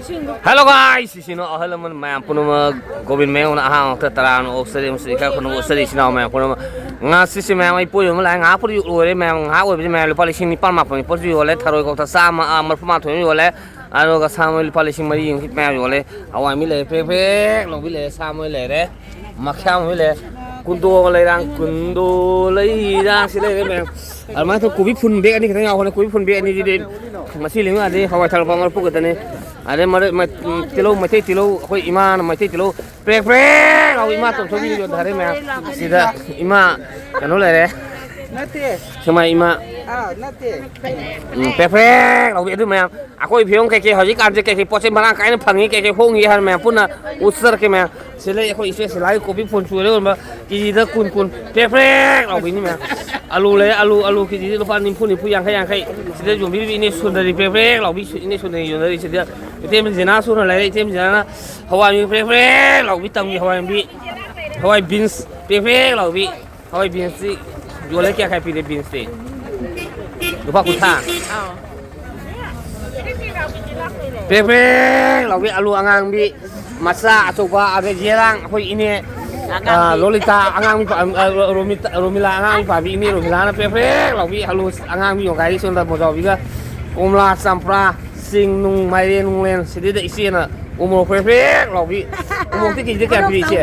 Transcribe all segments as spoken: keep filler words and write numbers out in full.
Hello guys, ꯏꯆꯤꯟ ꯏꯅꯥꯎ ꯑꯍꯜ ꯂꯃꯟ ꯃꯌꯥꯝ ꯄꯨꯝꯅꯃꯛ, ꯒꯣꯕꯤꯟ ꯃꯌꯥꯝꯅ ꯑꯍꯥꯡ ꯍꯛꯇ ꯇꯔꯥꯝꯅ ꯑꯣꯛꯆꯔꯤ ꯑꯃꯁꯨꯡ ꯏꯀꯥꯏ ꯈꯨꯝꯅꯕ ꯎꯠꯆꯔꯤ ꯏꯆꯤꯟ ꯏꯅꯥꯎ ꯃꯌꯥꯝ ꯄꯨꯝꯅꯃꯛ꯫ ꯉꯁꯤꯁꯦ ꯃꯌꯥꯝ ꯑꯩ ꯄꯣꯠ ꯌꯣꯟꯕ ꯂꯥꯛꯑꯦ, ꯉꯥꯏꯍꯥꯛꯄꯨꯗꯤ ꯂꯣꯏꯔꯦ ꯃꯌꯥꯝ, ꯉꯥꯏꯍꯥꯛ ꯑꯣꯏꯕꯁꯦ ꯃꯌꯥꯝ ꯂꯨꯄꯥ ꯂꯤꯁꯤꯡ ꯅꯤꯄꯥꯟ ꯃꯥꯄꯟꯒꯤ ꯄꯣꯠꯁꯨ ꯌꯣꯜꯂꯦ, ꯊꯔꯣꯏ ꯀꯧꯇꯥ ꯆꯥꯝꯃ, ꯑꯥ, ꯃꯔꯐꯨ ꯃꯉꯥ ꯊꯣꯏ ꯑꯃ ꯌꯣꯜꯂꯦ, ꯑꯗꯨꯒ ꯁꯥ ꯃꯔꯣꯏ ꯂꯨꯄꯥ ꯂꯤꯁꯤꯡ ꯃꯔꯤ ꯃꯌꯥꯝ ꯌꯣꯜꯂꯦ, ꯍꯋꯥꯏ ꯃꯤ ꯂꯩꯔꯦ ꯄ꯭ꯔꯦꯛ ꯄ꯭ꯔꯦꯛ ꯂꯧꯕꯤ ꯂꯩꯔꯦ, ꯁꯥ ꯃꯔꯣꯏ ꯂꯩꯔꯦ, ꯃꯈ꯭ꯌꯥꯝ ꯑꯃ ꯂꯩꯔꯦ, ꯀꯨꯟꯗꯣꯒ ꯂꯩꯔꯥꯡ, ꯀꯨꯟꯗꯣ ꯂꯩꯔꯥꯡꯁꯤ ꯂꯩꯔꯦ ꯃꯌꯥꯝ꯫ ꯑꯗꯨꯃꯥꯏꯅ ꯇꯧ ꯀꯣꯕꯤ ꯐꯨꯟ ꯕꯦꯛ ꯑꯅꯤ ꯈꯛꯇꯪ ꯌꯥꯎꯕꯅꯦ, ꯀꯣꯕꯤ ꯐꯨꯟ ꯕꯦꯛ ꯑꯅꯤꯁꯤꯗꯤ ꯃꯁꯤ ꯂꯤꯃꯤ ꯑꯗꯩ ꯍꯋꯥꯏ ꯊꯔꯥꯛ ꯂꯨꯄꯥ ꯃꯔꯐꯨ ꯈꯛꯇꯅꯤ꯫ ꯑꯗꯩ ꯃꯔꯛ ꯃ-, ꯇꯤꯜꯍꯧ, ꯃꯩꯇꯩ ꯇꯤꯜꯍꯧ, ꯑꯩꯈꯣꯏ ꯏꯃꯥꯅ ꯃꯩꯇꯩ ꯇꯤꯜꯍꯧ ꯄ꯭ꯔꯦꯛ ꯄ꯭ꯔꯦꯛ ꯂꯥꯎꯕ ꯏꯃꯥ ꯇꯣꯝꯊꯣꯏꯕꯤꯅ ꯌꯣꯟꯊꯔꯦ ꯃꯌꯥꯝ꯫ ꯁꯤꯗ ꯏꯃꯥ ꯀꯩꯅꯣ ꯂꯩꯔꯦ, ꯅꯠꯇꯦ꯫ ꯁꯦꯛꯃꯥꯏ ꯏꯃꯥ꯫ ꯑꯥ, ꯅꯠꯇꯦ꯫ ꯎꯝ, ꯄ꯭ꯔꯦꯛ ꯄ꯭ꯔꯦꯛ ꯂꯥꯎꯕꯤ ꯑꯗꯨ ꯃꯌꯥꯝ꯫ ꯑꯩꯈꯣꯏ ꯐꯤꯕꯝ ꯀꯩꯀꯩ ꯍꯧꯖꯤꯛꯀꯥꯟꯁꯦ ꯀꯩꯀꯩ ꯄꯣꯠ ꯆꯩ ꯃꯔꯥꯡ ꯀꯥꯏꯅ ꯐꯪꯉꯤ, ꯀꯩꯀꯩ ꯍꯣꯡꯉꯤ ꯍꯥꯏꯅ ꯃꯌꯥꯝ ꯄꯨꯟꯅ ꯎꯠꯆꯔꯛꯀꯦ ꯃꯌꯥꯝ꯫ ꯁꯤ ꯂꯩ ꯑꯩꯈꯣꯏ ꯏꯆꯦ ꯁꯤꯂꯥꯒꯤ ꯀꯣꯕꯤ ꯐꯨꯜ ꯁꯨꯔꯦ ꯌꯣꯟꯕ, ꯀꯦꯖꯤꯗ ꯀꯨꯟ ꯀꯨꯟ, ꯄ꯭ꯔꯦꯛ ꯄ꯭ꯔꯦꯛ ꯂꯥꯎꯕꯤꯅꯤ ꯃꯌꯥꯝ꯫ ꯑꯂꯨ ꯂꯩ, ꯑꯂꯨ, ꯑꯂꯨ ꯀꯦꯖꯤꯗ ꯂꯨꯄꯥ ꯅꯤꯐꯨ, ꯅꯤꯐꯨ, ꯌꯥꯡꯈꯩ, ꯌꯥꯡꯈꯩ꯫ ꯁꯤꯗ ꯌꯣꯟꯕꯤꯔꯤꯕ ꯏꯅꯦ ꯁꯨꯟꯗꯔꯤ, ꯄ꯭ꯔꯦꯛ ꯄ꯭ꯔꯦꯛ ꯂꯥꯎꯕꯤ ꯁꯨ-, ꯏꯅꯦ ꯁꯨꯟꯗꯔꯤ ꯌꯣꯟꯅꯔꯤꯁꯤꯗ ꯏꯇꯩꯃ ꯖꯤꯅꯥ ꯁꯨꯅ ꯂꯩꯔꯦ꯫ ꯏꯇꯩꯃ ꯖꯤꯅꯥꯅ ꯍꯋꯥꯏ ꯄ꯭ꯔꯦꯛ ꯄ꯭ꯔꯦꯛ ꯂꯥꯎꯕꯤ ꯇꯝꯒꯤ ꯍꯋꯥꯏ ꯃꯨꯕꯤ, ꯍꯋꯥꯏ ꯕꯤꯟꯁ ꯄ꯭ꯔꯦꯛ ꯄ꯭ꯔꯦꯛ ꯂꯥꯎꯕꯤ꯫ ꯍꯣꯏ, ꯕꯤꯟꯁꯇꯤ ꯌꯣꯜꯂꯦ, ꯀꯌꯥ ꯀꯌꯥ ꯄꯤꯔꯦ ꯕꯤꯟꯁꯇꯤ? ꯂꯨꯄꯥ ꯀꯨꯟꯊ꯭ꯔꯥ꯫ ꯑꯥꯎ꯫ ꯄ꯭ꯔꯦꯛ ꯄ꯭ꯔꯦꯛ ꯂꯥꯎꯕꯤ ꯑꯂꯨ ꯑꯉꯥꯡꯕꯤ, ꯃꯆꯥ ꯑꯆꯧꯕ, ꯑꯗꯩ ꯌꯦꯂꯥꯡ, ꯑꯩꯈꯣꯏ ꯏꯅꯦ, ꯑꯉꯥꯡꯕꯤ꯫ ꯑꯥ, ꯂꯣꯂꯤꯇꯥ ꯑꯉꯥꯡꯕꯤ ꯄꯥꯝ-, ꯑꯥ, ꯔꯣ-, ꯔꯣꯃꯤꯇꯥ, ꯔꯣꯃꯤꯂꯥ ꯑꯉꯥꯡꯕꯤ ꯄꯥꯝꯕꯤ, ꯏꯅꯦ ꯔꯣꯃꯤꯂꯥꯅ ꯄ꯭ꯔꯦꯛ ꯄ꯭ꯔꯦꯛ ꯂꯥꯎꯕꯤ ꯑꯂꯨ ꯑꯉꯥꯡꯕꯤ ꯌꯣꯟꯈꯥꯏꯔꯤ ꯁꯣꯝꯗ ꯃꯣꯖꯥꯎꯕꯤꯒ, ꯀꯣꯝꯂꯥ, ꯆꯝꯄ꯭ꯔꯥ, ꯁꯤꯡ ꯅꯨꯡ, ꯃꯥꯏꯔꯦꯟ ꯅꯨꯡꯂꯦꯟ, ꯁꯤꯗꯩꯗ ꯏꯆꯦꯅ ꯎꯃꯣꯔꯣꯛ ꯄ꯭ꯔꯦꯛ ꯄ꯭ꯔꯦꯛ ꯂꯥꯎꯕꯤ꯫ ꯎꯃꯣꯔꯣꯛꯇꯤ ꯀꯦꯖꯤꯗ ꯀꯌꯥ ꯄꯤꯔꯤ, ꯏꯆꯦ?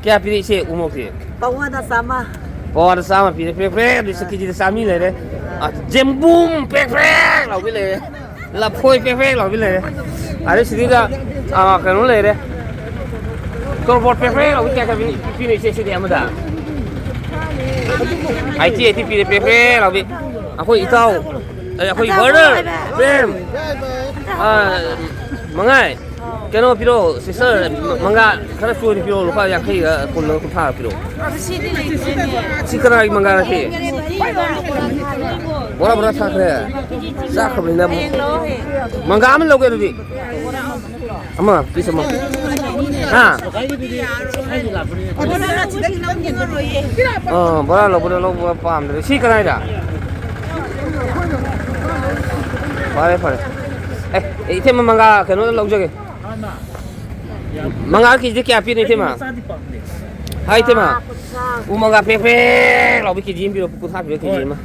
ꯀꯌꯥ ꯄꯤꯔꯤ, ꯏꯆꯦ, ꯎꯃꯣꯔꯣꯛꯇꯤ? ꯄꯋꯥꯗ ꯆꯥꯝꯃ꯫ ꯄꯋꯥꯗ ꯆꯥꯝꯃ ꯄꯤꯔꯦ, ꯄ꯭ꯔꯦꯛ ꯄ꯭ꯔꯦꯛ꯫ ꯑꯗꯨ ꯀꯦꯖꯤꯗ ꯆꯥꯝꯃꯔꯤ ꯂꯩꯔꯦ꯫ ꯑ, ꯖꯦꯝꯕꯨꯝ ꯄ꯭ꯔꯦꯛ ꯄ꯭ꯔꯦꯛ ꯂꯥꯎꯕꯤ ꯂꯩꯔꯦ꯫ ꯂꯐꯣꯏ ꯄ꯭ꯔꯦꯛ ꯄ꯭ꯔꯦꯛ ꯂꯥꯎꯕꯤ ꯂꯩꯔꯦ꯫ ꯑꯗꯩ ꯁꯤꯗꯩꯗ, ꯑ, ꯀꯩꯅꯣ ꯂꯩꯔꯦ꯫ ꯇꯣꯔꯕꯣꯠ ꯄ꯭ꯔꯦꯛ ꯄ꯭ꯔꯦꯛ ꯂꯥꯎꯕꯤ ꯀꯌꯥ ꯀꯌꯥ ꯄꯤꯔꯤ, ꯄꯤꯔꯤ, ꯏꯆꯦ, ꯁꯤꯗꯤ ꯑꯃꯗ? ꯑꯩꯠꯇꯤ, ꯑꯩꯠꯇꯤ ꯄꯤꯔꯦ, ꯄ꯭ꯔꯦꯛ ꯄ꯭ꯔꯦꯛ ꯂꯥꯎꯕꯤ꯫ ꯑꯩꯈꯣꯏ ꯏꯇꯥꯎ, ꯑꯦ, ꯑꯩꯈꯣꯏ ꯕ꯭ꯔꯗꯔ ꯄ꯭ꯔꯦꯝ, ꯑ, ꯃꯉꯥꯏ, ꯀꯩꯅꯣ ꯄꯤꯔꯛꯑꯣ, ꯁꯤꯁꯇꯔ, ꯃꯪꯒꯥ ꯈꯔ ꯆꯣꯏꯅ ꯄꯤꯔꯛꯑꯣ, ꯂꯨꯄꯥ ꯌꯥꯡꯈꯩꯒ ꯀꯨꯟꯂ ꯀꯨꯟꯊ꯭ꯔꯥꯒ ꯄꯤꯔꯛꯑꯣ꯫ ꯑꯗꯨ ꯁꯤꯗꯤ ꯂꯩꯇ꯭ꯔꯦꯅꯦ꯫ ꯁꯤ ꯀꯅꯥꯒꯤ ꯃꯪꯒꯥ ꯅꯠꯇꯦ? ꯕꯣꯔꯥ ꯕꯣꯔꯥ ꯊꯥꯈ꯭ꯔꯦ꯫ ꯆꯥꯈ꯭ꯔꯕꯅꯤꯅ ꯑꯃꯨꯛ꯫ ꯍꯌꯦꯡ ꯂꯧꯑꯣ, ꯍꯌꯦꯡ꯫ ꯃꯪꯒꯥ ꯑꯃ ꯂꯧꯒꯦ ꯑꯗꯨꯗꯤ꯫ ꯑꯃ, ꯄꯤꯁ ꯑꯃ꯫ ꯍꯥ? ꯑꯥ, ꯕꯣꯔꯥ ꯂꯧꯕꯗ ꯂꯧꯕ ꯄꯥꯝꯗ꯭ꯔꯦ꯫ ꯁꯤ ꯀꯗꯥꯏꯗ? ꯐꯔꯦ, ꯐꯔꯦ꯫ ꯑꯦ, ꯑꯦ, ꯏꯊꯦꯝ, ꯃꯉꯥ ꯀꯩꯅꯣ ꯂꯧꯖꯒꯦ꯫ ꯃꯉꯥ ꯀꯦꯖꯤꯗ ꯀꯌꯥ ꯄꯤꯅꯣ, ꯏꯊꯦꯝ? ꯍꯥꯏ, ꯏꯊꯦꯝ꯫ ꯎ ꯃꯪꯒꯥ ꯄ꯭ꯔꯦꯛ ꯄ꯭ꯔꯦꯛ ꯂꯥꯎꯕꯤ ꯀꯦꯖꯤ ꯑꯃ ꯄꯤꯔꯣ, ꯀꯨꯟꯊ꯭ꯔꯥ ꯄꯤꯕ ꯀꯦꯖꯤ ꯑꯃ꯫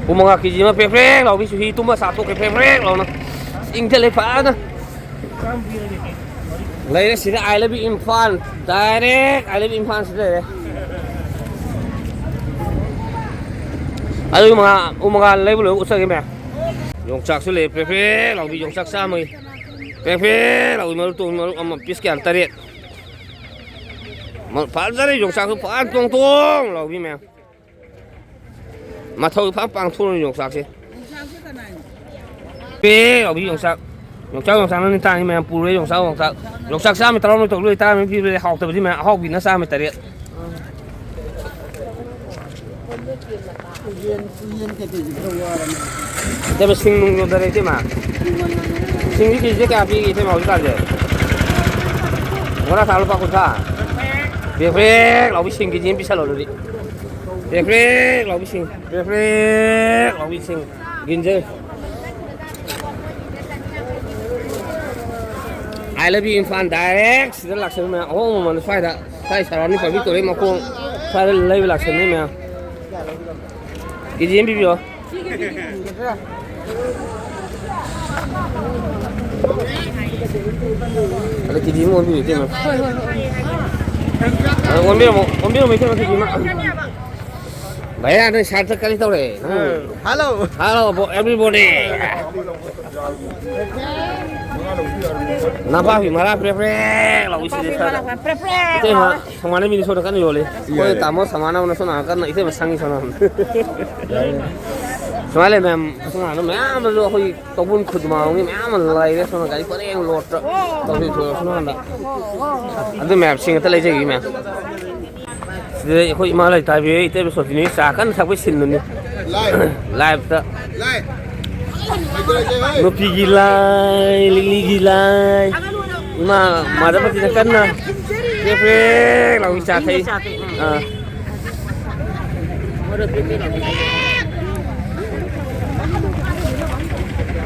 ꯎ ꯃꯪꯒꯥ ꯀꯦꯖꯤ ꯑꯃ ꯄ꯭ꯔꯦꯛ ꯄ꯭ꯔꯦꯛ ꯂꯥꯎꯕꯤ, ꯆꯨꯍꯤ ꯇꯨꯝꯕ ꯆꯥꯊꯣꯛꯈ꯭ꯔꯦ ꯄ꯭ꯔꯦꯛ ꯄ꯭ꯔꯦꯛ ꯂꯥꯎꯅ꯫ ꯏꯪꯊꯜꯂꯦ ꯐꯖꯅ꯫ ꯂꯩꯔꯦ ꯁꯤꯗ, I love you Imphal. Direct I love you Imphal ꯁꯤꯗ ꯂꯩꯔꯦ꯫ ꯑꯗꯨ ꯃꯉꯥ, ꯎ ꯃꯉꯥ ꯂꯩꯕ ꯂꯣꯏ ꯎꯠꯆꯒꯦ ꯃꯌꯥꯝ꯫ ꯌꯣꯡꯆꯥꯛꯁꯨ ꯂꯩ, ꯄ꯭ꯔꯦꯛ ꯄ꯭ꯔꯦꯛ ꯂꯥꯎꯕꯤ ꯌꯣꯡꯆꯥꯛ ꯆꯥꯝꯃꯒꯤ꯫ ꯄ꯭ꯔꯦꯛ ꯄ꯭ꯔꯦꯛ ꯂꯥꯎꯕꯤ ꯃꯔꯨ ꯇꯣꯡ ꯃꯔꯨ ꯑꯃ ꯄꯤꯁ ꯀꯌꯥꯅꯣ? ꯇꯔꯦꯠ꯫ ꯃ-, ꯐꯖꯔꯦ ꯌꯣꯡꯆꯥꯛꯁꯨ ꯐꯖꯅ ꯇꯣꯡ ꯇꯣꯡ ꯂꯥꯎꯕꯤ ꯃꯌꯥꯝ꯫ ꯃꯊꯧ ꯐꯖꯅ ꯄꯥꯡꯊꯣꯛꯑꯅꯤ ꯌꯣꯡꯆꯥꯛꯁꯦ꯫ ꯄꯦ ꯂꯥꯎꯕꯤ ꯌꯣꯡꯆꯥꯛ꯫ ꯌꯣꯡꯆꯥꯛ, ꯌꯣꯡꯆꯥꯛꯅꯅꯤ ꯇꯥꯡꯉꯤ ꯃꯌꯥꯝ ꯄꯨꯔꯦ ꯌꯣꯡꯆꯥꯛ, ꯌꯣꯡꯆꯥꯛ꯫ ꯌꯣꯡꯆꯥꯛ ꯆꯥꯝꯃ ꯇꯔꯥꯃꯔꯤ ꯇꯧꯔ ꯂꯣꯏ ꯇꯥꯡꯉꯤ ꯄꯤꯕꯗꯤ ꯍꯥꯎꯇꯕꯗꯤ ꯃꯌꯥꯝ ꯑꯍꯥꯎꯕꯤꯅ ꯆꯥꯝꯃ ꯇꯔꯦꯠ꯫ ꯎꯌꯦꯟ, ꯎꯌꯦꯟ ꯀꯩꯀꯩꯁꯦ ꯈꯔ ꯋꯥꯔꯝꯃꯦ꯫ ꯏꯇꯩꯃ, ꯁꯤꯡ ꯅꯨꯡ ꯌꯣꯟꯊꯔꯦ, ꯏꯇꯩꯃ꯫ ꯁꯤꯡꯗꯤ ꯀꯦꯖꯤꯗ ꯀꯌꯥ ꯄꯤꯒꯦ, ꯏꯇꯩꯃ, ꯍꯧꯖꯤꯛꯀꯥꯟꯁꯦ? ꯕꯣꯔꯥ ꯊꯥ ꯂꯨꯄꯥ ꯀꯨꯟꯊ꯭ꯔꯥ꯫ ꯄ꯭ꯔꯦꯛ ꯄ꯭ꯔꯦꯛ ꯂꯥꯎꯕꯤ ꯁꯤꯡ ꯀꯦꯖꯤ ꯑꯃ ꯄꯤꯁꯜꯂꯣ ꯑꯗꯨꯗꯤ꯫ ꯄ꯭ꯔꯦꯛ ꯄ꯭ꯔꯦꯛ ꯂꯥꯎꯕꯤ ꯁꯤꯡ꯫ ꯄ꯭ꯔꯦꯛ ꯄ꯭ꯔꯦꯛ ꯂꯥꯎꯕꯤ ꯁꯤꯡ꯫ ꯒꯤꯟꯖꯔ꯫ I love you Imphal direct ꯁꯤꯗ ꯂꯥꯛꯆꯕ ꯃꯌꯥꯝ ꯑꯍꯣꯡꯕ ꯃꯃꯜꯗ ꯁ꯭ꯋꯥꯏꯗ꯫ ꯁ꯭ꯋꯥꯏ ꯁꯔꯥꯎꯟꯗꯤꯡ ꯄꯥꯔꯇꯤ ꯇꯧꯔꯛꯏ ꯃꯈꯣꯡ ꯁ꯭ꯋꯥꯏꯗ ꯂꯩꯕ ꯂꯥꯛꯆꯕꯅꯤ ꯃꯌꯥꯝ꯫ ꯀꯦꯖꯤ ꯑꯃ ꯄꯤꯕꯤꯌꯣ꯫ ꯑꯗ ꯀꯦꯖꯤ ꯑꯃ ꯑꯣꯟꯕꯤꯌꯨ, ꯏꯇꯩꯃ꯫ ꯍꯣꯏ, ꯍꯣꯏ, ꯍꯣꯏ꯫ ꯑꯗ ꯑꯣꯟꯕꯤꯔꯝꯃꯣ, ꯑꯣꯟꯕꯤꯔꯝꯃꯣ, ꯏꯇꯩꯃ, ꯀꯦꯖꯤ ꯑꯃ꯫ ꯚꯩꯌꯥ, ꯅꯣꯏ ꯁꯥꯔ ꯆꯠꯀꯅꯤ ꯇꯧꯔꯦ꯫ ꯎꯝ꯫ ꯍꯜꯂꯣ꯫ ꯍꯜꯂꯣ, ꯕꯣ-, everybody꯫ ꯅꯄꯥꯛꯄꯤ ꯃꯔꯥ ꯄ꯭ꯔꯦ ꯄ꯭ꯔꯦ ꯂꯥꯎꯏꯁꯤꯗꯤ ꯁ꯭ꯋꯥꯏꯗ꯫ ꯄ꯭ꯔꯦ ꯄ꯭ꯔꯦ ꯏꯇꯩꯃ, ꯂꯥꯎꯋꯦ꯫ ꯁꯣꯃꯥꯅ ꯃꯤꯅꯤ ꯁꯣꯗ ꯀꯟꯅ ꯌꯣꯜꯂꯤ꯫ ꯑꯩꯈꯣꯏ ꯌꯥꯏ꯫ ꯇꯥꯃꯣ ꯁꯣꯃꯥꯅ ꯑꯃꯅ ꯁꯣꯝ ꯅꯥꯀꯟ ꯀꯟꯅ ꯏꯇꯩꯃ ꯁꯪꯉꯤ ꯁꯣꯝ ꯅꯥꯀꯟ꯫ ꯌꯥꯏ꯫ ꯁꯨꯃꯥꯏꯅ ꯂꯩ ꯃꯌꯥꯝ, ꯁꯣꯝ ꯅꯥꯀꯟꯗ ꯃꯌꯥꯝ ꯑꯃꯁꯨ ꯑꯩꯈꯣꯏ ꯇꯧꯕꯨꯜ ꯈꯨꯗꯨꯃꯥꯎꯒꯤ ꯃꯌꯥꯝ ꯑꯃ ꯂꯩꯔꯦ꯫ ꯁꯣꯝꯅ ꯒꯥꯔꯤ ꯄꯔꯦꯡ ꯂꯣꯠꯇ ꯇꯧꯁꯤ ꯊꯣꯛꯑꯦ ꯁꯣꯝ ꯅꯥꯀꯟꯗ꯫ ꯑꯗꯨ ꯃꯌꯥꯝ ꯁꯤꯡ ꯑꯇ ꯂꯩꯖꯒꯦ ꯃꯌꯥꯝ꯫ ꯁꯤꯗ ꯑꯩꯈꯣꯏ ꯏꯃꯥ ꯂꯩꯇꯥꯕꯤ, ꯏꯇꯩꯃ ꯁꯣꯇꯤꯅꯤ ꯆꯥ ꯀꯟꯅ ꯊꯛꯄꯩ ꯁꯤꯟꯗꯨꯅꯤ꯫ ꯂꯥꯏꯚ꯫ ꯂꯥꯏꯚꯇ꯫ ꯂꯥꯏꯚ꯫ ꯅꯨꯄꯤꯒꯤ ꯂꯥꯏ, ꯂꯤꯛꯂꯤꯒꯤ ꯂꯥꯏ꯫ ꯏꯃꯥ ꯃꯥꯙꯕꯄꯇꯤꯅ ꯀꯟꯅ ꯄ꯭ꯔꯦꯛ ꯄ꯭ꯔꯦꯛ ꯂꯥꯎꯕꯤ ꯆꯥ ꯊꯛꯏ꯫ ꯑꯍꯤꯡꯕ ꯆꯥ ꯊꯛꯏ꯫ ꯑꯥ꯫ ꯃꯣꯔꯣꯛ ꯄ꯭ꯔꯦꯛ ꯄ꯭ꯔꯦꯛ ꯂꯥꯎꯕꯤ꯫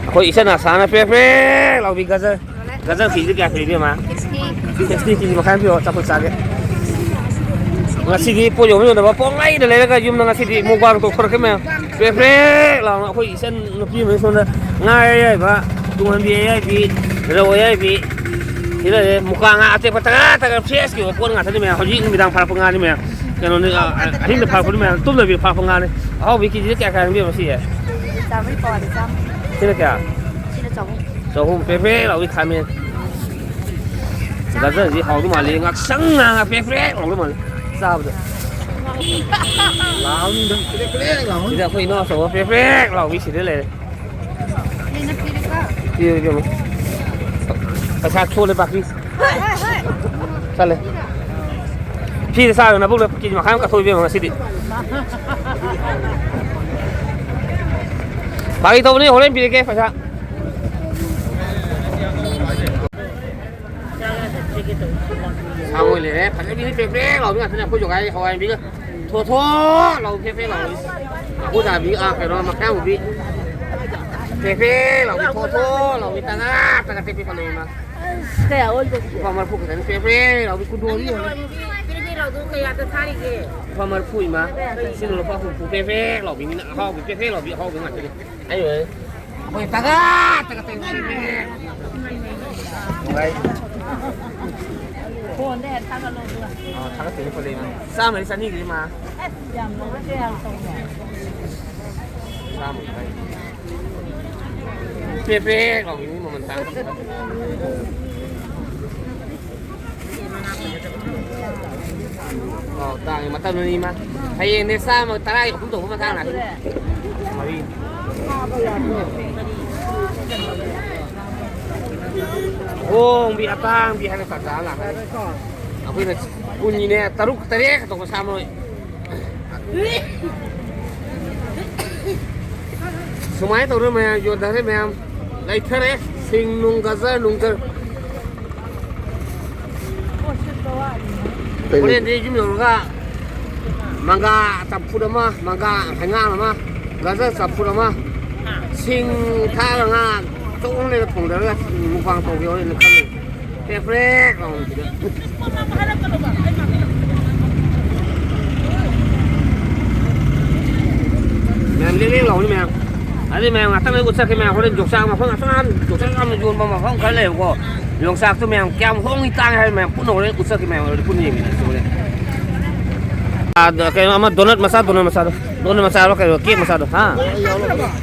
ꯑꯩꯈꯣꯏ ꯏꯆꯟ ꯑꯁꯥꯅ ꯄ꯭ꯔꯦꯛ ꯄ꯭ꯔꯦꯛ ꯂꯥꯎꯕꯤ ꯒꯖꯔ꯫ ꯒꯖꯔ ꯀꯦꯖꯤꯗ ꯀꯌꯥ ꯄꯤꯔꯤ, ꯏꯕꯦꯝꯃ? ꯁꯤꯛꯁꯇꯤ꯫ ꯁꯤꯛꯁꯇꯤ꯫ ꯀꯦꯖꯤ ꯃꯈꯥꯏ ꯑꯃ ꯄꯤꯔꯣ, ꯑꯆꯥꯄꯣꯠ ꯆꯥꯒꯦ꯫ ꯉꯁꯤꯗꯤ ꯄꯣꯠ ꯌꯣꯟꯕ ꯌꯣꯟꯗꯕ ꯄꯣꯡꯂꯩꯗ ꯂꯩꯔꯒ ꯌꯨꯝꯗ ꯉꯁꯤꯗꯤ ꯃꯨꯛꯕꯥꯡ ꯇꯧꯊꯣꯔꯛꯀꯦ ꯃꯌꯥꯝ꯫ ꯄ꯭ꯔꯦꯛ ꯄ꯭ꯔꯦꯛ ꯂꯥꯎꯅ ꯑꯩꯈꯣꯏ ꯏꯆꯟ ꯅꯨꯄꯤ ꯑꯃꯅ ꯁꯣꯝꯗ ꯉꯥ ꯑꯌꯥꯏꯕ, ꯇꯨꯡꯍꯟꯕꯤ ꯑꯌꯥꯏꯕꯤ, ꯔꯧ ꯑꯌꯥꯏꯕꯤ, ꯁꯤ ꯂꯩꯔꯦ, ꯃꯨꯀꯥ ꯉꯥ ꯑꯇꯦꯛꯄ ꯇꯒꯥ ꯇꯒꯥ ꯐ꯭ꯔꯦꯁꯀꯤ ꯑꯣꯏꯕ ꯄꯣꯠ ꯉꯥꯛꯇꯅꯤ ꯃꯌꯥꯝ꯫ ꯍꯧꯖꯤꯛ ꯅꯨꯃꯤꯗꯥꯡ ꯐꯥꯔꯛꯄ ꯉꯥꯅꯤ ꯃꯌꯥꯝ꯫ ꯀꯩꯅꯣꯅꯤ, ꯑ, ꯑ, ꯑꯍꯤꯡꯗ ꯐꯥꯔꯛꯄꯅꯤ ꯃꯌꯥꯝ, ꯇꯨꯝꯗꯕꯤꯗ ꯐꯥꯔꯛꯄ ꯉꯥꯅꯤ꯫ ꯑꯍꯥꯎꯕꯤ ꯀꯦꯖꯤꯗ ꯀꯌꯥ ꯀꯌꯥ ꯄꯤꯕ ꯁꯤ? ꯆꯥꯝꯃꯔꯤ ꯄꯋꯥꯗ ꯆꯥꯝꯃ꯫ ꯁꯤꯅ ꯀꯌꯥ? ꯁꯤꯅ ꯆꯍꯨꯝ꯫ ꯆꯍꯨꯝ꯫ ꯄ꯭ꯔꯦꯛ ꯄ꯭ꯔꯦꯛ ꯂꯥꯎꯕꯤ ꯈꯥꯃꯦꯟ꯫ ꯒꯖꯔꯁꯤ ꯍꯥꯎꯗꯧ ꯃꯥꯜꯂꯤ, ꯉꯥꯛꯁꯪ ꯉꯥꯡꯉ ꯄ꯭ꯔꯦꯛ ꯄ꯭ꯔꯦꯛ ꯂꯥꯎꯗꯧ ꯃꯥꯜꯂꯤ ꯆꯥꯕꯗ꯫ ꯂꯥꯎꯅꯤꯗ, ꯄ꯭ꯔꯦꯛ ꯄ꯭ꯔꯦꯛ ꯂꯥꯎꯅꯤ꯫ ꯁꯤꯗ ꯑꯩꯈꯣꯏ ꯏꯅꯥꯎ ꯑꯆꯧꯕ ꯄ꯭ꯔꯦꯛ ꯄ꯭ꯔꯦꯛ ꯂꯥꯎꯕꯤ ꯁꯤꯗ ꯂꯩꯔꯦ꯫ ꯄꯤꯔꯣ, ꯏꯕꯦꯝꯃ꯫ ꯄꯩꯁꯥ ꯊꯣꯛꯂꯦ ꯕꯥꯀꯤ꯫ ꯆꯠꯂꯦ꯫ ꯐ꯭ꯔꯤꯗ ꯆꯥꯔꯒ ꯅꯕꯨꯛꯅ ꯀꯦꯖꯤ ꯃꯈꯥꯏ ꯑꯃ ꯀꯠꯊꯣꯛ, ꯏꯕꯦꯝꯃ, ꯉꯁꯤꯗꯤ꯫ ꯐꯥꯒꯤ ꯇꯧꯕꯅꯤ, ꯍꯣꯔꯦꯟ ꯄꯤꯔꯛꯀꯦ ꯄꯩꯁꯥ꯫ ꯁꯥ ꯃꯣꯏ ꯂꯩꯔꯦ, ꯐꯖꯕꯤꯅꯤ, ꯄ꯭ꯔꯦꯛ ꯄ꯭ꯔꯦꯛ ꯂꯥꯎꯕꯤ ꯉꯥꯛꯇꯅꯦ ꯑꯩꯈꯣꯏ ꯖꯣꯒꯥꯏ ꯍꯋꯥꯏꯕꯤꯒ꯫ ꯊꯣꯠ ꯊꯣꯠ ꯂꯥꯎ, ꯐꯦ ꯐꯦ ꯂꯥꯎ꯫ ꯃꯀꯨ ꯆꯥꯕꯤ, ꯑꯥ, ꯀꯩꯅꯣ, ꯃꯈꯥ ꯎꯕꯤ꯫ ꯐꯦ ꯐꯦ ꯂꯥꯎꯕꯤ, ꯊꯣꯠ ꯊꯣꯠ ꯂꯥꯎꯕꯤ, ꯇꯒꯥ ꯇꯒꯥ ꯇꯦꯛꯄꯤ ꯐꯅꯦꯛ ꯑꯃ꯫ ꯀꯌꯥ ꯑꯣꯏꯗꯣꯏꯅꯣ? ꯂꯨꯄꯥ ꯃꯔꯤꯐꯨ ꯈꯛꯇꯅꯤ, ꯐꯦ ꯐꯦ ꯂꯥꯎꯕꯤ, ꯀꯨꯟꯗꯣꯔꯤ ꯌꯣꯜꯂꯤ꯫ ꯄꯤꯔꯤ ꯄꯤꯔꯤ ꯂꯥꯎꯗꯣ ꯀꯌꯥꯗ ꯊꯥꯔꯤꯒꯦ? ꯂꯨꯄꯥ ꯃꯔꯤꯐꯨ ꯏꯃꯥ꯫ ꯁꯤꯅ ꯂꯨꯄꯥ ꯍꯨꯝꯐꯨ, ꯐꯦ ꯐꯦ ꯂꯥꯎꯕꯤꯅꯤꯅ, ꯑꯍꯥꯎꯕꯤ, ꯐꯦ ꯐꯦ ꯂꯥꯎꯕꯤ, ꯑꯍꯥꯎꯕꯤ ꯉꯥꯛꯇꯅꯤ꯫ ꯑꯩ ꯑꯣꯏ꯫ ꯑꯩꯈꯣꯏ ꯇꯒꯥ ꯇꯒꯥ ꯇꯦꯛꯄꯤ ꯐꯅꯦꯛ꯫ ꯅꯨꯡꯉꯥꯏ꯫ ꯐꯣꯟꯗ ꯍꯦꯛ ꯊꯥꯒꯠꯂꯣ ꯑꯗꯨꯒ꯫ ꯑꯥ, ꯊꯥꯒꯠꯇꯣꯏꯅꯤ, ꯐꯖꯩ ꯃꯥ꯫ ꯆꯥꯝꯃꯗꯤ ꯆꯅꯤꯒꯤꯗꯤ ꯃꯥ꯫ ꯑꯁ, ꯌꯥꯝ ꯂꯧꯔꯁꯦ, ꯌꯥꯝ ꯇꯧꯅꯦ꯫ ꯆꯥꯝꯃ ꯈꯛꯇꯪ꯫ ꯄ꯭ꯔꯦꯛ ꯄ꯭ꯔꯦꯛ ꯂꯥꯎꯕꯤꯅꯤ, ꯃꯃꯜ ꯇꯥꯡ꯫ ꯑꯣ, ꯇꯥꯡꯉꯦ, ꯃꯇꯝꯗꯨꯅꯤ ꯏꯃꯥ꯫ ꯍꯌꯦꯡꯅꯦ ꯆꯥꯝꯃ ꯇꯔꯥꯒꯤ ꯑꯍꯨꯝ ꯇꯧꯕ ꯃꯇꯥꯡ ꯂꯥꯛꯀꯅꯤ꯫ ꯃꯔꯤ꯫ ꯍꯣꯡꯕꯤ ꯑꯇꯥꯡꯕꯤ ꯍꯥꯏꯅ ꯇꯥꯟꯖꯥ ꯑꯃ ꯂꯥꯛꯀꯅꯤ꯫ ꯑꯩꯈꯣꯏꯅ ꯀꯨꯟꯒꯤꯅꯦ, ꯇꯔꯨꯛ ꯇꯔꯦꯠ ꯈꯛꯇ ꯁꯥ ꯃꯔꯣꯏ꯫ ꯁꯨꯃꯥꯏꯅ ꯇꯧꯗꯅ ꯃꯌꯥꯝ ꯌꯣꯟꯊꯔꯦ, ꯃꯌꯥꯝ ꯂꯩꯊꯔꯦ꯫ ꯁꯤꯡ ꯅꯨꯡ, ꯒꯖꯔ ꯅꯨꯡꯖꯔ꯫ ꯀꯩꯅꯣ? ꯍꯣꯔꯦꯟꯗꯤ ꯌꯨꯝ ꯌꯧꯔꯒ ꯃꯪꯒꯥ ꯆꯝꯐꯨꯠ ꯑꯃ, ꯃꯪꯒꯥ ꯍꯩꯉꯥꯟ ꯑꯃ, ꯒꯖꯔ ꯆꯝꯐꯨꯠ ꯑꯃ, ꯁꯤꯡ ꯊꯥꯛꯑꯒ ꯉꯥ ꯆꯧ ꯑꯃ ꯂꯩꯔ ꯊꯣꯡꯗꯔꯒ ꯃꯨꯛꯕꯥꯡ ꯇꯧꯒꯦ ꯍꯣꯔꯦꯟ ꯈꯜꯂꯤ꯫ ꯄ꯭ꯔꯦꯛ ꯄ꯭ꯔꯦꯛ ꯂꯥꯎꯅ ꯁꯤꯗ꯫ ꯃꯌꯥꯝ ꯂꯦꯛ ꯂꯦꯛ ꯂꯥꯎꯅꯤ ꯃꯌꯥꯝ꯫ ꯑꯗꯨꯗꯤ ꯃꯌꯥꯝ ꯉꯥꯛꯇꯪ ꯂꯩ ꯎꯠꯆꯔꯛꯀꯦ ꯃꯌꯥꯝ꯫ ꯍꯣꯔꯦꯟ ꯌꯣꯡꯆꯥꯛ ꯃꯐꯝ ꯑꯁꯣꯝ ꯅꯥꯀꯟ ꯌꯣꯡꯆꯥꯛ ꯌꯥꯝꯅ ꯌꯣꯟꯕ ꯃꯐꯝ ꯈꯔ ꯂꯩꯌꯦꯕꯀꯣ꯫ ꯌꯣꯡꯆꯥꯛꯇꯣ ꯃꯌꯥꯝ ꯀꯌꯥꯝ ꯍꯣꯡꯉꯤ ꯇꯥꯡꯉꯤ ꯍꯥꯏꯕ ꯃꯌꯥꯝ ꯄꯨꯟꯅ ꯍꯣꯔꯦꯟ ꯎꯠꯆꯔꯛꯀꯦ ꯃꯌꯥꯝ꯫ ꯍꯣꯔꯦꯟ ꯄꯨꯟꯅ ꯌꯦꯡꯃꯤꯟꯅꯁꯤ ꯍꯣꯔꯦꯟ꯫ ꯑꯥ, ꯀꯩꯅꯣ ꯑꯃ ꯗꯣꯅꯠ ꯃꯆꯥ, ꯗꯣꯅꯠ ꯃꯆꯥꯗꯣ꯫ ꯗꯣꯅꯠ ꯃꯆꯥ ꯍꯥꯏꯕ ꯀꯩꯅꯣ, ꯀꯦꯛ ꯃꯆꯥꯗꯣ꯫ ꯍꯥ?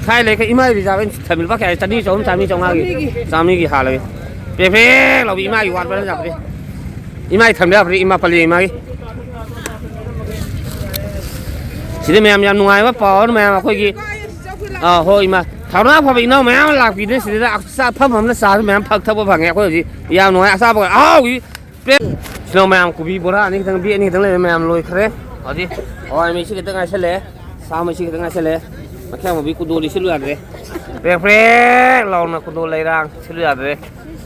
ꯈꯥꯏ ꯂꯩ, ꯏꯃꯥ ꯏꯕꯤꯖꯥꯕ ꯑꯩꯅ ꯊꯝꯃꯤ ꯂꯨꯄꯥ ꯀꯌꯥ? ꯆꯅꯤ, ꯆꯍꯨꯝ, ꯆꯥꯝꯃꯔꯤ, ꯆꯥꯝꯃꯉꯥꯒꯤ꯫ ꯆꯥꯝꯃꯔꯤꯒꯤ ꯍꯥꯜꯂꯒꯦ꯫ ꯄ꯭ꯔꯦꯛ ꯄ꯭ꯔꯦꯛ ꯂꯥꯎꯕꯤ ꯏꯃꯥꯒꯤ ꯋꯥꯠꯄꯅ ꯌꯥꯗ꯭ꯔꯦ꯫ ꯏꯃꯥꯒꯤ ꯊꯝꯕ ꯌꯥꯕ꯭ꯔꯦ, ꯏꯃꯥ ꯄꯜꯂꯤ ꯏꯃꯥꯒꯤ꯫ ꯁꯤꯗ ꯃꯌꯥꯝ ꯌꯥꯝ ꯅꯨꯡꯉꯥꯏꯕ ꯄꯥꯎ ꯑꯃ ꯃꯌꯥꯝ ꯑꯩꯈꯣꯏꯒꯤ, ꯑꯥ, ꯍꯣꯏ ꯏꯃꯥ꯫ ꯊꯧꯅꯥ ꯐꯕ ꯏꯅꯥꯎ ꯃꯌꯥꯝ ꯑꯃ ꯂꯥꯛꯄꯤꯗꯅ ꯁꯤꯗ ꯑꯆꯥ-, ꯑꯐꯝ ꯑꯐꯝꯅ ꯆꯥꯁꯨ ꯃꯌꯥꯝ ꯐꯛ ꯊꯛꯄ ꯐꯪꯉꯦ꯫ ꯑꯩꯈꯣꯏ ꯍꯧꯖꯤꯛ ꯌꯥꯝ ꯅꯨꯡꯉꯥꯏ꯫ ꯑꯆꯥꯄꯣꯠ ꯑꯍꯥꯎꯕꯤ ꯄ꯭ꯂꯦꯠ ꯁꯤꯅ ꯃꯌꯥꯝ ꯀꯣꯕꯤ ꯕꯣꯔꯥ ꯑꯅꯤ ꯈꯤꯇꯪ, ꯕꯦꯛ ꯑꯅꯤ ꯈꯤꯇꯪ ꯂꯩꯕ ꯃꯌꯥꯝ ꯂꯣꯏꯈ꯭ꯔꯦ꯫ ꯍꯧꯖꯤꯛ ꯍꯋꯥꯏ ꯃꯩꯁꯤ ꯈꯤꯇꯪ ꯉꯥꯏꯁꯜꯂꯛꯑꯦ꯫ ꯁꯥ ꯃꯩꯁꯤ ꯈꯤꯇꯪ ꯉꯥꯏꯁꯜꯂꯛꯑꯦ꯫ ꯃꯈꯌꯥꯝ ꯃꯨꯕꯤ ꯀꯨꯟꯗꯣꯗꯤ ꯁꯤꯠꯂꯨ ꯌꯥꯗ꯭ꯔꯦ꯫ ꯄ꯭ꯔꯦꯛ ꯄ꯭ꯔꯦꯛ ꯂꯥꯎꯅ ꯀꯨꯟꯗꯣ ꯂꯩꯔꯥꯡ ꯁꯤꯠꯂꯨ ꯌꯥꯗ꯭ꯔꯦ꯫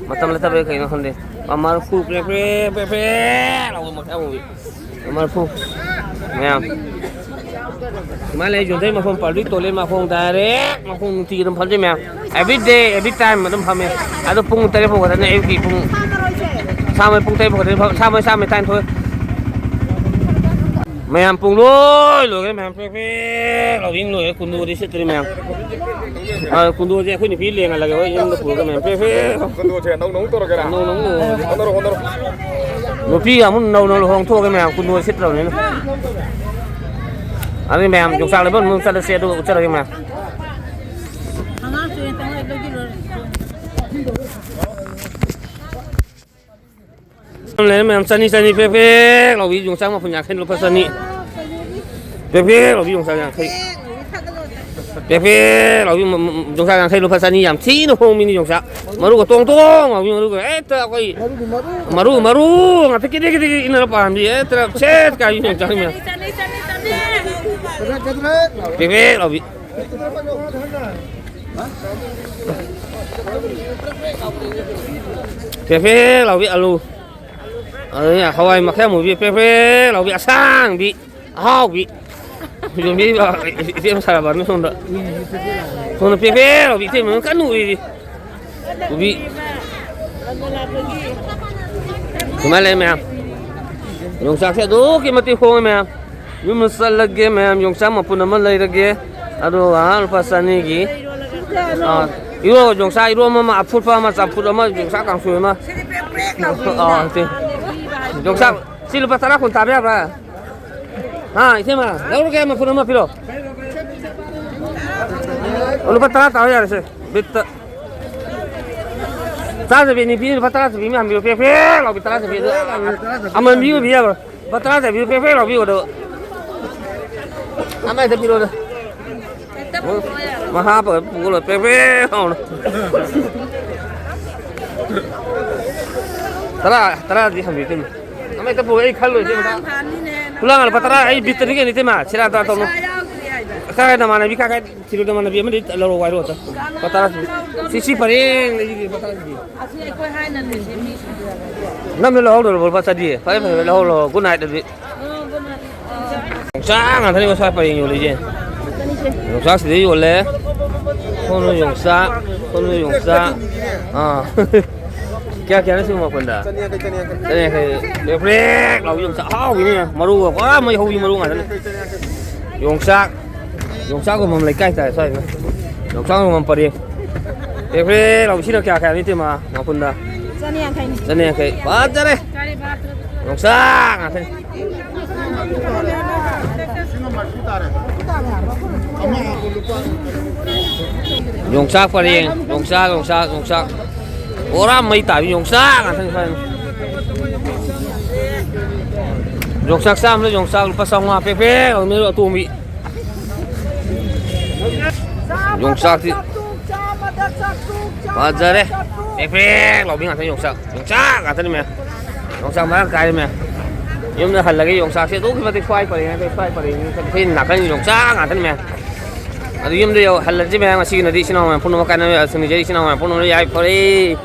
ꯃꯇꯝ ꯂꯩꯇꯕꯩ ꯀꯩꯅꯣ ꯈꯪꯗꯦ꯫ ꯃꯃꯥ ꯂꯐꯨ ꯄ꯭ꯔꯦꯛ ꯄ꯭ꯔꯦꯛ ꯄ꯭ꯔꯦꯛ ꯄ꯭ꯔꯦꯛ ꯂꯥꯎꯕ ꯃꯈꯌꯥꯝ ꯃꯨꯕꯤ꯫ ꯃꯃꯥ ꯂꯐꯨ ꯃꯌꯥꯝ꯫ ꯁꯨꯃꯥꯏꯅ ꯂꯩ ꯌꯣꯟꯊꯩ ꯃꯈꯣꯡ ꯄꯥꯜꯂꯤ ꯇꯣꯂꯦ ꯃꯈꯣꯡ direct ꯃꯈꯣꯡ ꯅꯨꯡꯇꯤꯒꯤ ꯑꯗꯨꯝ ꯐꯝꯖꯩ ꯃꯌꯥꯝ꯫ Every day, every time ꯑꯗꯨꯝ ꯐꯝꯃꯦ꯫ ꯑꯗꯣ ꯄꯨꯡ ꯇꯔꯦꯠ ꯐꯥꯎ ꯈꯛꯇꯅꯦ ꯑꯌꯨꯛꯀꯤ ꯄꯨꯡ ꯁꯥꯃꯩ ꯄꯨꯡ ꯇꯔꯦꯠ ꯐꯥꯎ ꯈꯛꯇꯅꯦ ꯐꯝ-, ꯁꯥꯃꯩ ꯁꯥꯃꯩ ꯇꯔꯥꯅꯤꯊꯣꯏ꯫ ꯃꯌꯥꯝ ꯄꯨꯡ ꯂꯣꯏ ꯂꯣꯏꯈ꯭ꯔꯦ ꯃꯌꯥꯝ꯫ ꯄ꯭ꯔꯦꯛ ꯄ꯭ꯔꯦꯛ ꯂꯥꯎꯕꯤ ꯂꯣꯏꯔꯦ꯫ ꯀꯨꯟꯗꯣꯗꯤ ꯁꯤꯠꯇ꯭ꯔꯤ ꯃꯌꯥꯝ꯫ ꯑ, ꯀꯨꯟꯗꯣꯁꯦ ꯑꯩꯈꯣꯏ ꯅꯨꯄꯤ ꯂꯦꯡꯍꯜꯂꯒꯦ ꯍꯣꯏ ꯌꯨꯝꯗ ꯄꯨꯔꯒ ꯃꯌꯥꯝ ꯄ꯭ꯔꯦꯛ ꯄ꯭ꯔꯦꯛ꯫ ꯀꯨꯟꯗꯣꯁꯦ ꯅꯧꯅ ꯑꯃꯨꯛ ꯇꯧꯔꯒꯦꯔꯥ? ꯅꯧꯅ ꯑꯃꯨꯛ ꯂꯨꯍꯣꯡꯉꯒꯦ꯫ ꯍꯣꯠꯅꯔꯣ, ꯍꯣꯠꯅꯔꯣ꯫ ꯅꯨꯄꯤꯒ ꯑꯃꯨꯛ ꯅꯧꯅ ꯂꯨꯍꯣꯡ ꯊꯣꯛꯑꯒꯦ ꯃꯌꯥꯝ ꯀꯨꯟꯗꯣ ꯁꯤꯠꯇ꯭ꯔꯕꯅꯤꯅ꯫ ꯑꯗꯨꯗꯤ ꯃꯌꯥꯝ ꯌꯣꯡꯆꯥꯛ ꯂꯩꯕ ꯑꯃꯨꯛ ꯆꯠꯂꯁꯦ ꯑꯗꯨꯒ ꯎꯠꯆꯔꯒꯦ ꯃꯌꯥꯝ꯫ ꯑꯉꯥꯡꯁꯨ ꯌꯦꯟ ꯇꯪꯈꯥꯏ ꯂꯧꯕꯤꯔꯣ꯫ ꯂꯩꯔꯦ ꯃꯌꯥꯝ, ꯆꯅꯤ, ꯆꯅꯤ, ꯄ꯭ꯔꯦꯛ ꯄ꯭ꯔꯦꯛ ꯂꯥꯎꯕꯤ ꯌꯣꯡꯆꯥꯛ ꯃꯄꯨꯟ ꯌꯥꯡꯈꯩ, ꯂꯨꯄꯥ ꯆꯅꯤ꯫ ꯄ꯭ꯔꯦꯛ ꯄ꯭ꯔꯦꯛ ꯂꯥꯎꯕꯤ ꯌꯣꯡꯆꯥꯛ ꯌꯥꯡꯈꯩ꯫ ꯄ꯭ꯔꯦꯛ ꯄ꯭ꯔꯦꯛ ꯂꯥꯎꯕꯤ ꯃ-, ꯃ-, ꯌꯣꯡꯆꯥꯛ ꯌꯥꯡꯈꯩ, ꯂꯨꯄꯥ ꯆꯅꯤ, ꯌꯥꯝ ꯊꯤꯅ ꯍꯣꯡꯕꯤꯅꯤ ꯌꯣꯡꯆꯥꯛ꯫ ꯃꯔꯨꯒ ꯇꯣꯡ ꯇꯣꯡ ꯂꯥꯎꯕꯤ, ꯃꯔꯨꯒ ꯍꯦꯛꯇ ꯑꯩꯈꯣꯏ ꯃꯔꯨ, ꯃꯔꯨ ꯉꯥꯛꯇ ꯀꯤꯗꯤꯛ ꯀꯤꯗꯤꯛ ꯏꯟꯅꯔ ꯄꯥꯟꯕꯤ, ꯍꯦꯛꯇ ꯁꯦꯠ ꯀꯥꯏꯕꯤ ꯌꯣꯡꯆꯥꯛ ꯃꯌꯥꯝ꯫ ꯄ꯭ꯔꯦꯛ ꯄ꯭ꯔꯦꯛ ꯂꯥꯎꯕꯤ꯫ ꯄ꯭ꯔꯦꯛ ꯄ꯭ꯔꯦꯛ ꯂꯥꯎꯕꯤ ꯑꯂꯨ꯫ ꯑꯗꯨꯅ ꯍꯋꯥꯏ ꯃꯈꯜ ꯑꯃꯨꯕꯤ ꯄ꯭ꯔꯦ ꯄ꯭ꯔꯦ ꯂꯥꯎꯕꯤ ꯑꯁꯥꯡꯕꯤ ꯑꯍꯥꯎꯕꯤ ꯌꯣꯟꯕꯤ ꯏꯆꯦ ꯑꯃ ꯁꯥꯔꯕꯅꯤ ꯁꯣꯝꯗ꯫ ꯁꯣꯝꯗ ꯄ꯭ꯔꯦ ꯄ꯭ꯔꯦ ꯂꯥꯎꯕꯤ ꯏꯆꯦ ꯑꯃ ꯀꯟꯅ ꯎꯔꯤꯗꯤ꯫ ꯀꯣꯕꯤ꯫ ꯑꯗꯨꯃꯥꯏꯅ ꯂꯩ ꯃꯌꯥꯝ꯫ ꯌꯣꯡꯆꯥꯛꯁꯦ ꯑꯗꯨꯛꯀꯤ ꯃꯇꯤꯛ ꯍꯣꯡꯉꯦ ꯃꯌꯥꯝ꯫ ꯌꯨꯝꯗ ꯆꯠꯂꯒꯦ ꯃꯌꯥꯝ, ꯌꯣꯡꯆꯥꯛ ꯃꯄꯨꯟ ꯑꯃ ꯂꯩꯔꯒꯦ꯫ ꯑꯗꯨꯒ ꯂꯨꯄꯥ ꯆꯅꯤꯒꯤ, ꯑꯥ, ꯏꯔꯣ-, ꯌꯣꯡꯆꯥꯛ ꯏꯔꯣꯝꯕ ꯑꯃ, ꯑꯐꯨꯠꯄ ꯑꯃ, ꯆꯝꯐꯨꯠ ꯑꯃ, ꯌꯣꯡꯆꯥꯛ ꯀꯥꯡꯁꯣꯏ ꯑꯃ꯫ ꯁꯤꯗꯤ ꯄ꯭ꯔꯦꯛ ꯄ꯭ꯔꯦꯛ ꯂꯥꯎꯕꯤꯅꯤꯅ꯫ ꯑꯥ, ꯁꯤ꯫ ꯌꯣꯡꯆꯥꯛ, ꯁꯤ ꯂꯨꯄꯥ ꯇꯔꯥ ꯀꯨꯟ ꯇꯥꯕ ꯌꯥꯕ꯭ꯔꯥ? ꯍꯥ, ꯏꯆꯦꯃ, ꯂꯧꯔꯒꯦ, ꯃꯄꯨꯟ ꯑꯃ ꯄꯤꯔꯣ꯫ ꯂꯨꯄꯥ ꯇꯔꯥ ꯇꯥꯕ ꯌꯥꯔꯦꯁꯦ, ꯕꯤꯠꯇ꯫ ꯇꯔꯥ ꯆꯄꯤ ꯑꯅꯤ ꯄꯤ, ꯂꯨꯄꯥ ꯇꯔꯥ ꯆꯄꯤ ꯑꯃ ꯍꯟꯕꯤꯌꯨ, ꯄ꯭ꯔꯦꯛ ꯄ꯭ꯔꯦꯛ ꯂꯥꯎꯕꯤ ꯇꯔꯥ ꯆꯄꯤ ꯑꯗꯨ꯫ ꯑꯃ ꯄꯤꯌꯨ, ꯄꯤꯌꯨ ꯌꯥꯕ꯭ꯔꯣ? ꯂꯨꯄꯥ ꯇꯔꯥ ꯆꯄꯤ ꯄ꯭ꯔꯦꯛ ꯄ꯭ꯔꯦꯛ ꯂꯥꯎꯕꯤꯌꯨ ꯑꯗꯨ꯫ ꯑꯃ ꯍꯦꯛꯇ ꯄꯤꯔꯛꯑꯣꯗ꯫ ꯃꯍꯥ ꯄꯨꯔ ꯄ꯭ꯔꯦꯛ ꯄ꯭ꯔꯦꯛ ꯂꯥꯎꯅ꯫ ꯇꯔꯥ, ꯇꯔꯥꯗꯤ ꯍꯟꯕꯤꯌꯨ ꯏꯇꯩꯃ꯫ ꯑꯃ ꯍꯦꯛꯇ ꯄꯨꯔꯛꯑꯣ, ꯑꯩ ꯈꯜꯂꯣꯏ ꯏꯇꯩꯃ꯫ ꯈꯨꯂꯥꯡ ꯂꯨꯄꯥ ꯇꯔꯥ ꯑꯩ ꯕꯤꯠꯇꯅꯤ ꯀꯩꯅꯣ ꯏꯇꯩꯃ꯫ ꯁꯦꯔꯥꯟ ꯇꯨꯔꯥꯟ ꯇꯧꯅꯨ꯫ ꯄꯩꯁꯥ ꯌꯥꯎꯗ꯭ꯔꯤ ꯍꯥꯏꯕ꯫ ꯀꯥꯏ ꯅꯃꯥꯟꯅꯕꯤ ꯀꯥꯏ ꯀꯥꯏ ꯊꯤꯔꯨꯗ ꯃꯥꯟꯅꯕꯤ ꯑꯃꯗꯤ ꯂꯧꯔꯛꯑꯣ ꯍꯥꯏꯔꯣ ꯑꯝꯇ꯫ ꯂꯨꯄꯥ ꯇꯔꯥ꯫ ꯁꯤ, ꯁꯤ ꯄꯔꯦꯡ ꯂꯩꯁꯤꯗꯤ ꯂꯨꯄꯥ ꯇꯔꯥ ꯁꯤꯗꯤ꯫ ꯑꯁꯤ ꯑꯩꯈꯣꯏ ꯍꯥꯏꯅꯗꯦ ꯁꯤ ꯃꯤ꯫ ꯅꯪꯅ ꯂꯧꯍꯧꯗꯣꯔꯕꯣ ꯂꯨꯄꯥ ꯆꯅꯤ? ꯐꯔꯦ, ꯐꯔꯦ, ꯂꯧꯍꯧꯔꯣ, ꯂꯧꯍꯧꯔꯣ꯫ Good night ꯑꯗꯨꯗꯤ꯫ ꯌꯣꯡꯆꯥꯛ ꯉꯥꯛꯇꯅꯤ ꯉꯁꯥꯏ ꯄꯔꯦꯡ ꯌꯣꯜꯂꯤꯁꯦ꯫ ꯌꯣꯡꯆꯥꯛ ꯁꯤꯗ ꯌꯣꯜꯂꯦ꯫ ꯁꯣꯝꯗ ꯌꯣꯡꯆꯥꯛ, ꯁꯣꯝꯗ ꯌꯣꯡꯆꯥꯛ꯫ ꯑꯥ꯫ ꯀꯌꯥ, ꯀꯌꯥꯅꯣ ꯁꯤꯕꯨ ꯃꯄꯨꯟꯗ? ꯆꯅꯤ ꯌꯥꯡꯈꯩ, ꯆꯅꯤ ꯌꯥꯡꯈꯩ꯫ ꯆꯅꯤ ꯌꯥꯡꯈꯩ꯫ ꯄ꯭ꯔꯦꯛ ꯄ꯭ꯔꯦꯛ ꯂꯥꯎꯕꯤ ꯌꯣꯡꯆꯥꯛ ꯑꯍꯥꯎꯕꯤꯅꯤ꯫ ꯃꯔꯨꯒ ꯄꯨꯔꯥ ꯃꯩ ꯍꯧꯕꯤ ꯃꯔꯨ ꯉꯥꯛꯇꯅꯤ꯫ ꯌꯣꯡꯆꯥꯛ, ꯌꯣꯡꯆꯥꯛ ꯌꯣꯟꯐꯝ ꯂꯩꯀꯥꯏ ꯇꯥꯔꯦ ꯁ꯭ꯋꯥꯏꯁꯤꯅ꯫ ꯌꯣꯡꯆꯥꯛ ꯌꯣꯟꯐꯝ ꯄꯔꯦꯡ꯫ ꯄ꯭ꯔꯦꯛ ꯄ꯭ꯔꯦꯛ ꯂꯥꯎꯕꯤ ꯁꯤꯅ ꯀꯌꯥ, ꯀꯌꯥꯅꯣ ꯏꯇꯩꯃ ꯃꯄꯨꯟꯗ? ꯆꯅꯤ ꯌꯥꯡꯈꯩꯅꯤ꯫ ꯆꯅꯤ ꯌꯥꯡꯈꯩ꯫ ꯐꯖꯔꯦ꯫ ꯌꯣꯡꯆꯥꯛ ꯉꯥꯛꯇꯅꯤ꯫ ꯌꯣꯡꯆꯥꯛ ꯄꯔꯦꯡ, ꯌꯣꯡꯆꯥꯛ, ꯌꯣꯡꯆꯥꯛ, ꯌꯣꯡꯆꯥꯛ꯫ ꯄꯨꯔꯥ ꯃꯩ ꯇꯥꯕꯤ ꯌꯣꯡꯆꯥꯛ ꯉꯥꯛꯇꯅꯤ ꯁ꯭ꯋꯥꯏꯗ꯫ ꯌꯣꯡꯆꯥꯛ ꯆꯥꯝꯃꯗ ꯌꯣꯡꯆꯥꯛ ꯂꯨꯄꯥ ꯆꯥꯝꯃꯉꯥ ꯄꯦꯛ ꯄꯦꯛ ꯂꯥꯎꯅ ꯑꯇꯣꯡꯕꯤ꯫ ꯌꯣꯡꯆꯥꯛꯇꯤ ꯐꯖꯔꯦ꯫ ꯄꯦꯛ ꯄꯦꯛ ꯂꯥꯎꯕꯤ ꯉꯥꯛꯇꯅꯤ ꯌꯣꯡꯆꯥꯛ꯫ ꯌꯣꯡꯆꯥꯛ ꯉꯥꯛꯇꯅꯤ ꯃꯌꯥꯝ꯫ ꯌꯣꯡꯆꯥꯛ ꯃꯔꯥꯡ ꯀꯥꯏꯔꯦ ꯃꯌꯥꯝ꯫ ꯌꯨꯝꯗ ꯍꯜꯂꯒꯤ ꯌꯣꯡꯆꯥꯛꯁꯦ ꯑꯗꯨꯛꯀꯤ ꯃꯇꯤꯛ ꯁ꯭ꯋꯥꯏ ꯄꯔꯦꯡ ꯅꯠꯇꯦ, ꯁ꯭ꯋꯥꯏ ꯄꯔꯦꯡ ꯅꯠꯇꯦ, ꯁꯤ ꯅꯥꯀꯟ ꯌꯣꯡꯆꯥꯛ ꯉꯥꯛꯇꯅꯤ ꯃꯌꯥꯝ꯫ ꯑꯗꯨ ꯌꯨꯝꯗ ꯌꯧ-, ꯍꯜꯂꯁꯤ ꯃꯌꯥꯝ꯫ ꯉꯁꯤꯒꯤꯅꯗꯤ ꯏꯆꯤꯟ ꯏꯅꯥꯎ ꯃꯌꯥꯝ ꯄꯨꯝꯅꯃꯛ ꯀꯥꯏꯅꯕ ꯌꯥꯁꯤꯡ ꯅꯤꯖꯩ ꯏꯆꯤꯟ ꯏꯅꯥꯎ ꯃꯌꯥꯝ ꯄꯨꯝꯅꯃꯛ ꯌꯥꯏꯐꯔꯦ꯫